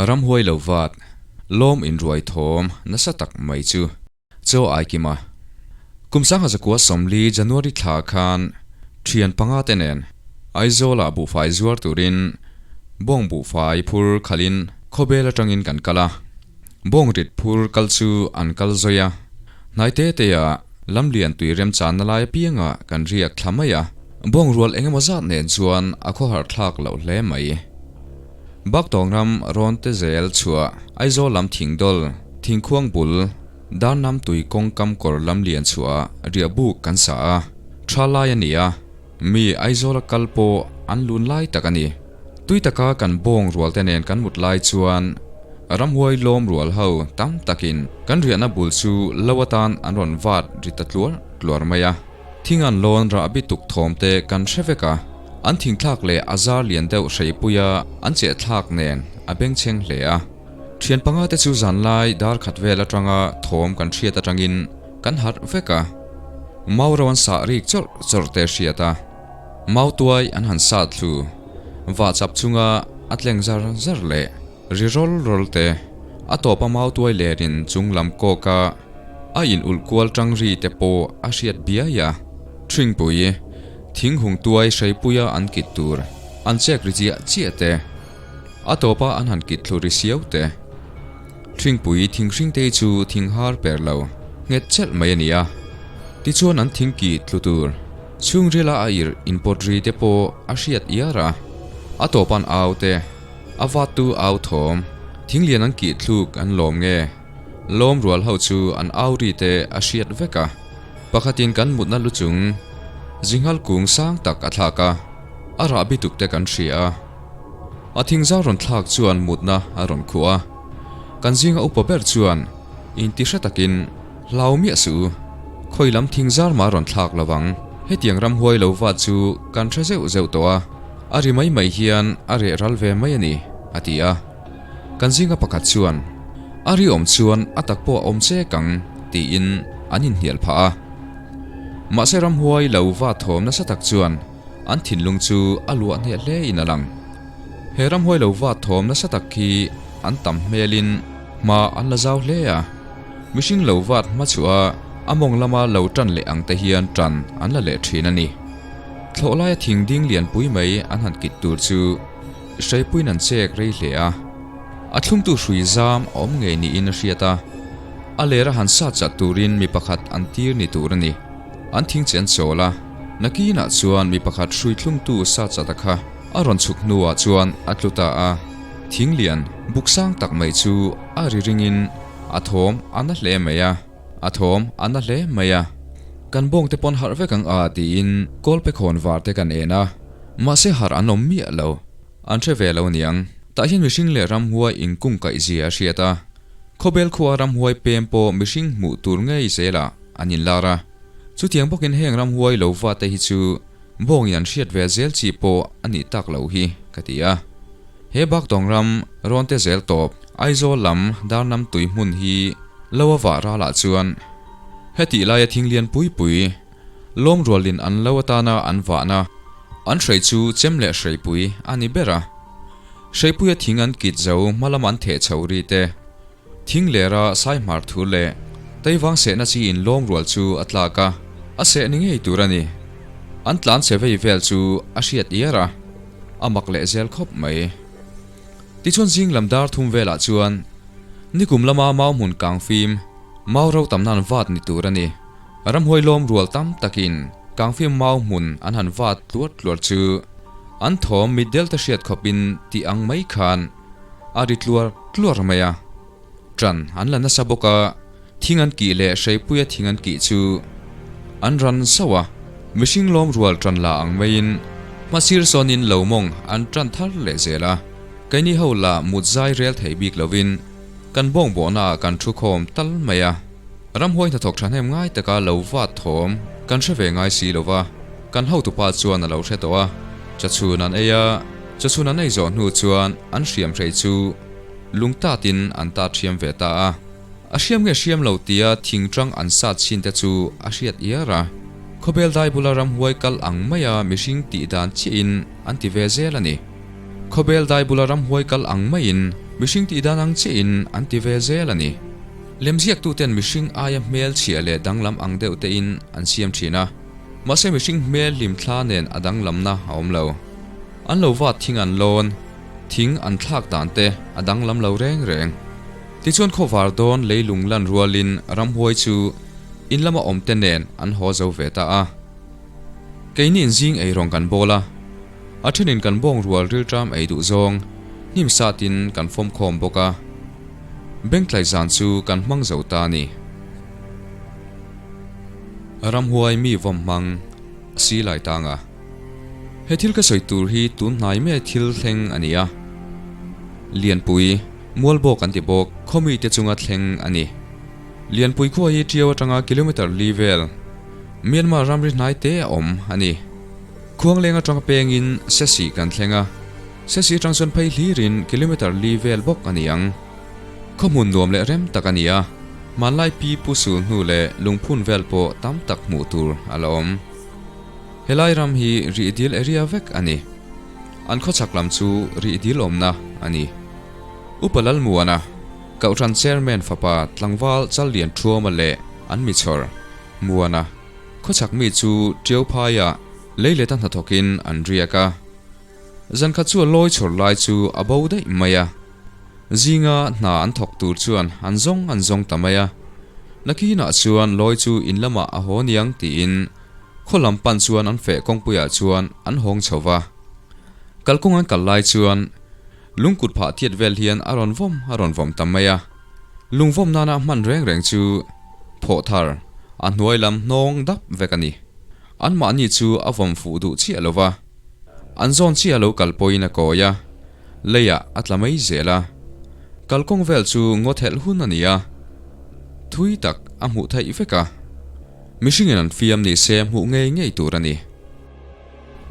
Ramhuai lo vat, lawm inruai thawm nasa tak mai chu. Chaw ai kim a. Kum 1940 January thla khan thian panga te nen Aizawlah buhfai zuar turin bawng buhfai phur khalhin khawbel atangin kan kal a. Bawng rit phur kal chu an kal zawi a. Hnai te te ah lamlian tui remchanna lai apiangah kan riak thla mai a. Bawng rual engemaw zat nen chuan a khawhar thlak loh hle mai. Baktawng ram rawn te zel chhuah Aizawl lam thingdawl, thingkhuang bul, Darnam tui kawngkam kawr lam lian chhuah riah buk kan sa a, tha lai a ni a, mi Aizawla kal pawh an lun lai tak a ni. Tui taka kan bawng rual te nen kan mut lai chuan ramhuai lawm rual ho tam takin kan riahna bul chu lo atan an rawn vat ri ta tluar tluar mai a. Thing an lawn rah bi tuk thawm te kan hre vek a, an thingthlak leh a zar lian deuh hreipuia an chehthlak nen a bengchheng hle a. Thian panga te chu zanlai dar khat vel atanga thawm kan hriat atangin kan harh vek a, mau ro an sah rik chawrh chawrh te hriat a, mau tuai an han sat thlu, vah chap chunga a tleng zar zar leh ri rawl rawl te, a tawpa mau tuai lerin chung lam kawka a in ulh kual tang ri te pawh a hriat biai a, Thingpui, thing hung tuai hreipuia an kit tur an chek ri chiah chiah te. A tawpa an han kit thlu ri siau te. Thingpui thinghring te chu thing har per lo, nghet chelh mai a ni a. Tichuan an thing kih thlu tur chhungrila a irh inpawt ri te pawh a hriat iar a. A tawpan au te, a vattu au thawm, thinglian an kih thluk an lawm nge, lawm rual ho chu an au ri te a hriat vek a. Pakhatin kan mutna lu chung zinghal kung sang tak a thlak a, a rahbi tuk te kan hria a. A thingzau rawn thlak chuan mutna a rawn khuh a, kan zinga upa ber chuan inti hre takin hlau miah suh u, khawi lam thingzar mah a rawn thlak lo vang, hetiang ramhuai lo vat chu kan hre zeuh zeuh tawh a, a ri mai mai hian a reh ral ve mai a ni, a ti a. Kan zinga pakhat chuan a ri awm chuan a tak pawh a awm chek ang tiin an inhnial phah a. Mahse ramhuai lo vat thawm nasa tak chuan An thinlung chu a luah hneh hle in a lang. He ramhuai lo vat thawm nasa tak khi an tam hmelin hma an la zau hle a. Mihring lo vat hma chhuah a, a mawng lama lo tan leh ang te hian tan an la leh thin a ni. Thlawh laia thing ding lianpui mai an han kit tur chu hreipuiin an chek rei hle a. A thlungtu hrui zam a awm ngei niin a hriat a. A lera han sat chat turin mi pakhat an tir ni tur a ni. An thing chen chawl a, nakinah chuan mi pakhat hrui thlungtu Sachata kha a rawn chhuk hnuah chuan a tlu ta a. Thing lian buk sang tak mai chu a ri ringin a thawm a na hle mai a, a thawm a na hle mai a. Kan bawng te pawn harh vek ang a tiin kawlpe khawn var te kan en a, mahse harh an awm miah lo. An hre ve lo niang. Tah hian mihring leh ramhuai inkungkaih zia a hriat a. Khawbel khua ramhuai pem pawh mihring hmuh tur ngei zelah an inlar a. Chutiang bawkin heng ramhuai lo va te hi chu bawngin an hriat ve zel chi pawh a nih tak loh hi ka ti a. He Baktawng ram rawn te zel tawp Aizawl lam Darnam tui hmun hi lo a vah ralah chuan hetih laia thing lian pui pui lawm rualin an lo atana an vahna an hrei chu chem leh hreipui a ni ber a. Hreipuia thing an kit zo hmalam an theh chho ri te, thing lera saihmar thu leh Taivang sehna chi in lawm rual chu a tlak a, a seh ni ngei tur a ni. An tlan che vei vel chu a hriat iar a, a mak leh zel khawp mai. Tichuan zing lam dar thum velah chuan nikum lama mau hmun kang fim, mau ro tam nan vat ni tur a ni. Ramhuai lawm rual tam takin kangfim mau hmun an han vat tluar tluar chu an thawm mitdel te hriat khawpin tih ang mai khan a ri tluar tluar mai a. Ṭan an la nasa bawk a, thing an kih leh hreipuia thing an kih chu an ran sauh a, mihring lawm rual ṭan la ang maiin hmasir sawnin lo mawng an ṭan thar leh zel a. Keini ho la mut zai rel thei bik lovin kan bawngbawhnaah kan thu khawm tal mai a. Ramhuai hnathawk thahnem ngai taka lo vat thawm kan hre ve ngai si lo va, kan hotupa chuan a lo hre tawh a, chachhun an ei a, chachhun an ei zawh hnu chuan an hriam hrei chu lung tatin an tat hriam ve ta a. A hriam nge hriam lo tia thing tang an sat chin te chu a hriat iar a, khawbel dai bula ramhuai kal ang maia mihring tih dan chiahin an ti ve zel a ni. Khawbel dai bula ramhuai kal ang maiin. Mihring tih dan ang chiahin an ti ve zel a ni. Lemziaktuten mihring aia hmel chhia leh danglam ang deuh tein an siam thin a, mahse mihring hmel hlimthla nen a danglamna a awm lo. An lo vat thing an lawn, thing an thlak dan te a danglam lo reng reng. Tichuan khawvar dawn leilung lan rualin ramhuai chu in lama awm te nen an haw zo ve ta a. Keini inzing eirawng kan bawl a, a thenin kan bawng rual rilṭam ei duh zawng hnim satin kan fawm khawm bawk a, bengtlai zan chu kan hmang zo ta a ni. Ramhuai mi vawm hmang silai tang a. He thil ka sawi tur hi tun hnai mai thil thleng a ni a. Lianpui, Mualbawk an ti bawk, khawmite chunga thleng a ni. Lianpui khua hi Ṭiau aṭanga kilometre li vel Myanmar ramri hnai te a awm a ni. Khuangleng aṭanga pengin Sesi kan thleng a, Sesi aṭang chuan phei hlirin kilometre li vel bawk a ni ang. Khawhmun nuam leh rem tak a ni a, hmanlai pi pu sul hnu leh lungphun vel pawh tam tak hmuh tur a la awm. Helai ram hi rihdil area vek a ni. An khawchhak lam chu rihdil awmna a ni. Upa Lalmuana. Kohhran Chairman fapa tlangval Challian Thuama leh an mi chhawr, Muana, khawchhak mi chu Tiauphaia leileta hnathawkin an riak a. Zankhat chu a lawi chhawr lai chu a bo daih mai a. Zinga hna an thawk tur chuan an zawng an zawng ta mai a. Nakinah chuan lawi chu in lamah a haw niang tiin khaw lam pan chuan an feh kawngpuiah chuan an hawng chho va. Kalkawng an kal lai chuan Lungkut phah thiat vel hian a rawn vawm a rawn vawm ta mai a, lung vawm nana hman reng reng chu phawh thar a hnuai lam hnawng dap vek a ni. Anmahni chu a vawm fuh duh chiah lo va, an zawn chiah lo kal pawhin a kawi a, leiah a tla mai zel a. Kalkawng vel chu ngaw thelh hun a ni a, thui tak a hmuh theih vek a, mihringin an fiam ni se hmuh ngei ngei tur a ni.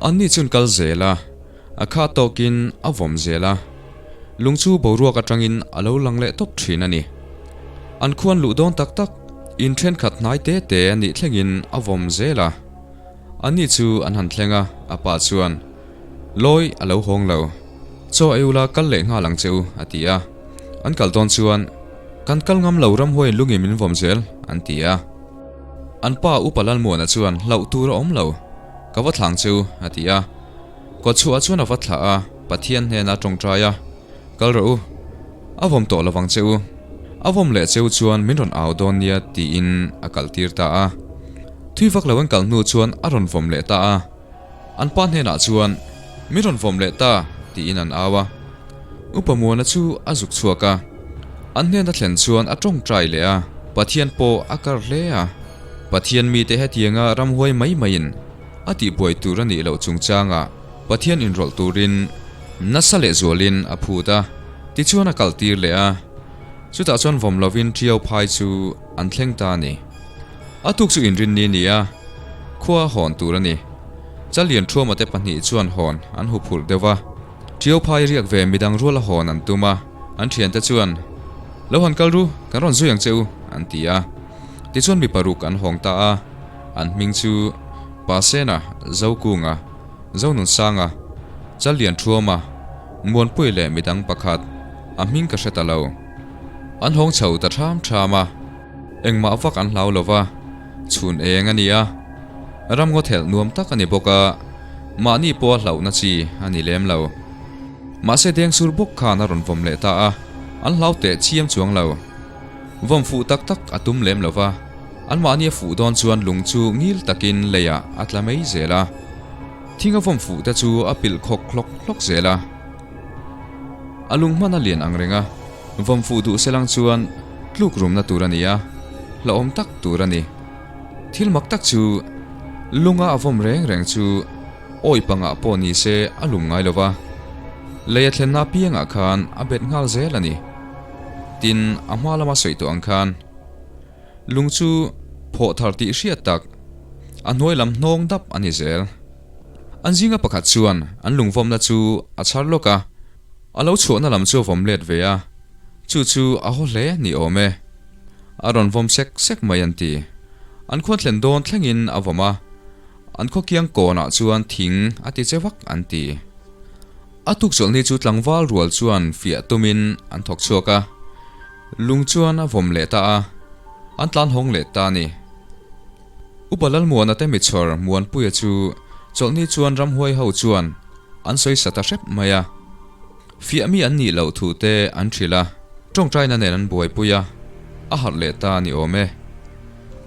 Anni chuan kal zel a, a kha tawkin a vawm zel a, lung chu boruak atangin a lo lang leh tawp thin a ni. An khuan luh dawn tak tak in thenkhat hnai te te a nih thlengin a vawm zel a. Anni chu an han thleng a, a pa chuan, Lawi a lo hawng lo, chaw ei ula kal leh nghal ang che u, a ti a. An kal dawn chuan, Kan kal ngam lo ramhuaiin lungin min vawm zel, an ti a. An pa Upa Lalmuana chuan hlauh tur a awm lo, ka va thlang che u, a ti a. Kawtchhuah chuan a va thlah a, Pathian hnena a tawngtai a, Kal rawh u, a vawm tawh lovang che u, a vawm leh che u chuan min rawn au dawn nia tiin a kaltir ta a. Thui vak lo an kal hnu chuan a rawn vawm leh ta a. An pa hnenah chuan, Min rawn vawm leh ta, tiin an au a. Upa Muana chu a zuk chhuak a. An hnena thlen chuan a tawngtai leh a, Pathian pawh a kar hle a. Pathian mite hetianga ramhuai mai maiin a tihbuai tur a nih loh chungchangah Pathian inrawlh turin nasa lehzualin a phut a, tichuan a kaltir leh a. Chutah chuan vawm lovin Tiau phai chu an thleng ta a ni. A tuk chu inrinni ni a, khua hawn tur a ni. Chalian Thuama te pahnih chuan hawn an hu phurh deuh va. Tiau phai riak ve midang ruala hawn an tum a, an thiante chuan, Lo han kal ru, kan rawn zui ang che u, an ti a. Tichuan mi paruk an hawng ta a, an hming chu Pasena, Zokunga, Zonunsanga, Chalian Thuama, Muanpui leh midang pakhat, a hming ka hre ta lo. An hawng chho ta ṭham ṭham a. Engmah vak an hlau lo va, chhun eng a ni a, ramngaw thelh nuam tak a ni bawk a, mahni pawha hlauhna chi a ni lem lo. Mahse Dengsur bawk khan a rawn vawm leh ta a, an hlau teh chiam chuang lo. Vawm fuh tak tak a tum lem lo va, anmahni a fuh dawn chuan lung chu ngil takin leiah a tla mai zel a, thing a vawm fuh te chu a pilh khawk hlawk hlawk zel a. A lung hman a lian ang reng a, vawm fuh duh selang chuan tluk rumna tur a ni a, hlauhawm tak tur a ni. Thil mak tak chu lunga a vawm reng reng chu awi pangah pawh ni se a lum ngai lo va, lei a thlenna apiangah khan a bet nghal zel a ni. Tin, a hma lama sawi tawh ang khan lung chu phawh thar tih hriat tak, a hnuai lam hnawng dap a ni zel. An zinga pakhat chuan an lungvawmna chu a chhar lawk a, a lo chhuahna lam chu a vawm let ve a, chu chu a haw hle ni awm e. A rawn vawm sek sek mai an ti. An khuan thlen dawn thlengin a vawm a, an khaw kiang kawnah chuan thing a ti che vak an ti. A tuk chawlhni chu tlangval rual chuan fiah tumin an thawk chhuak a, lung chuan a vawm leh ta a, an tlan hawng leh ta a ni. Upa Lalmuana te michhawr Muanpuia chu chawlhni chuan ramhuai ho chuan an sawi sa ta hrep mai a. Fiah mi an nih loh thu te an hrilh a, tawngtaina nen an buaipui a, a harh leh ta a ni awm e.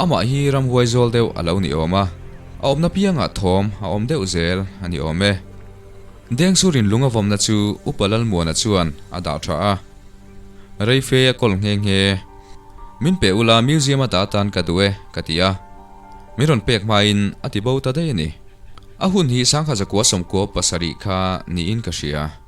Amah hi ramhuai zawl deuh a lo ni awm a, a awmna piangah thawm a awm deuh zel a ni awm e. Dengsurin lung a vawmna chu Upa Lalmuana chuan a dah tha a, Reife a kawl nghe nghe. Min pe ula museum a dah atan ka duh e ka ti a, min rawn pek hmain a ti bo ta daih a ni. A hun hi 1997 kha niin ka hria.